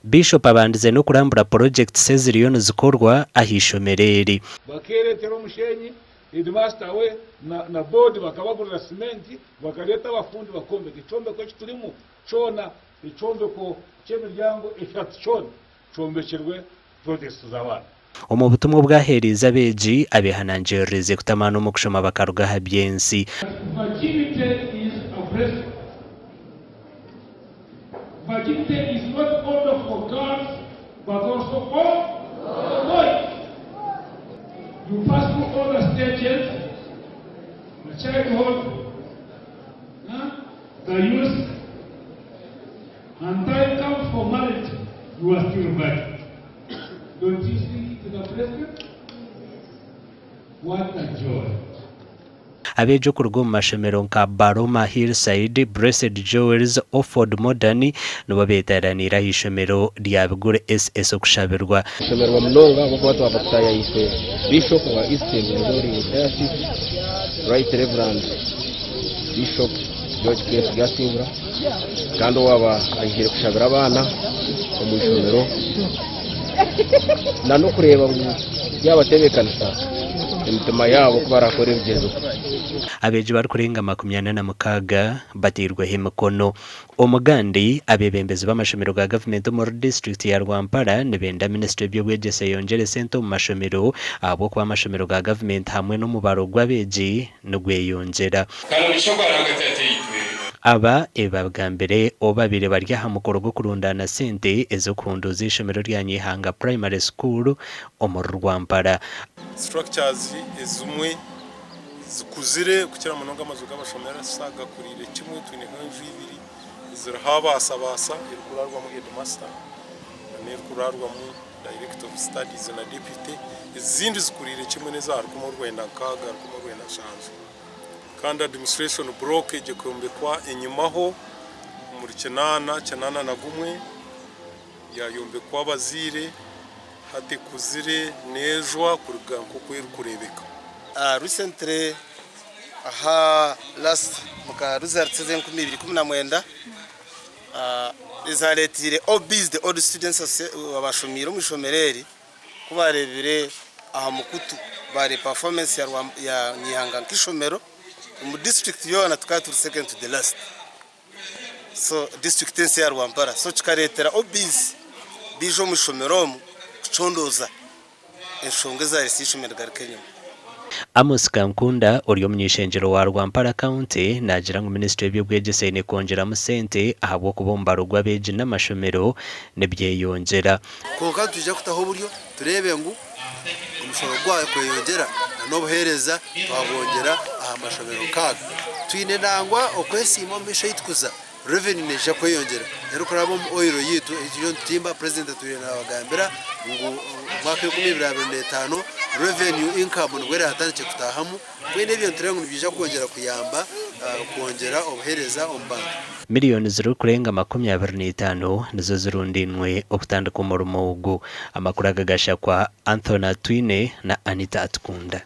Biishopu abandize n'okurambura porojekitisi eziriyo nizikorwa aha ishomero eri. Bakeereetera omushenyi, headmaster we na board bakabagurira cement, bakareeta abafundi bakombeka. Ekyombeko eki turimu kyona, ekyombeko ky'emiryango eshatu kyona kyombekirwe projects z'abaana. Omu butumwa obu aheereize abeegi, abeehanangiririize kutamaana omu kushoma bakaruga aha by'ensi. Virginity is a blessing. Virginity is not only for girls but also for boys. You pass through all the stages, the childhood, the youth, and time comes for marriage, you are still virgin. Don't you think it is a blessing? What a joy! Abeegi okuruga omu mashomero nka Baroma Hillside, Blessed Jewels, Offord Modern nibo beeteeraniire aha ishomero rya Bigure SS okushabirwa. Tushemererwa munonga ahabw'okuba twaba tutaayaayise Bishop wa Eastern Rwenzori Diocese, Right Reverend Bishop George K. Turyasingura kandi owaaba aijire kushabira abaana omu ishomero n'okureeba ngu yaabatebeekanisa emitima yaabo ku baraakore ebigyezo. Abeegi barikurenga 46 bateirweho emikono. Omugandi, abeebembezi b'amashomero ga gavumenti omuri disiturikiti ya Rwampara nibenda minisitule y'eby'obwegyese eyongyere sente omu mashomero ahabw'okuba amashomero ga gavumenti hamwe n'omubaro gw'abeegi nigweyongyera. Kandi omugisha ogwa Ruhanga Tataitwe. Aba ebi babigambire obu babaire bari aha mukoro gw'okurundaana sente ez'okuhunduuza eishomero rya Nyeihanga Primary School omuri Rwampara. Structures ezimwe zikuzire kukira munonga amaju g'abashomeresa gakuriire kimwe twineho enju ibiri eziriho abaasa-baasa erikurarwamu headmaster nana erikurarwamu director of studies na deputy ezindi zikuriire kimwe n'eza rukumi orwenda nkaaga rukumi orwenda nshanju kandi administration block egyo ekombekwa enyimaho omuri kinaana kinaana na gumwe Yaayombekwa abazaire, hati ekuzire neejwa kuruga nk'oku erikureebeka. Recently aha last muka results ez'enkumi ibiri ikumi na mwenda ezaretiire OBs the old students abashomiire omu ishomero eri ku barebire aha mukutu bareeba performance ya Nyihanga nk'ishomero omu district yoona tukaba turi second to the last. So district ensi ya Rwampara so kikaretera OBs baija omu ishomero omu kucondooza enshonga ezaretsire eishomero rigaruka enyima. Amos Kankunda ori omuny'eishengyero wa Rwampara County naagira ngu minisitule y'eby'obwegyese eine kwongyeramu sente ahabw'okuba omubaro gw'abeegi n'amashomero nibyeyongyera. Kwonka nitwija kutaho oburyo tureebe ngu omushoro gwakweyongyera na n'obuheereza twabwongyera aha mashomero nk'aga. Twine nangwa okwesiima omu maisho ahu turikuza, revenue neija kweyongyera erikuraba omu oil yaitu ei turiyo nitutimba. Purezidenti atwire nabagambira ngu omu mwaka 2025 revenue income nibwo eraatandikye kutaahamu. Mbwenu ebyo nitureeba ngu nibiija kwongyera kuyamba kwongyera obuheereza omu bantu. Miriyoni zirikurenga 25 nizo zirundainwe okutandika omurimo ogu. Amakuru aga gashakwa Anthony Atwine na Anita Atukunda.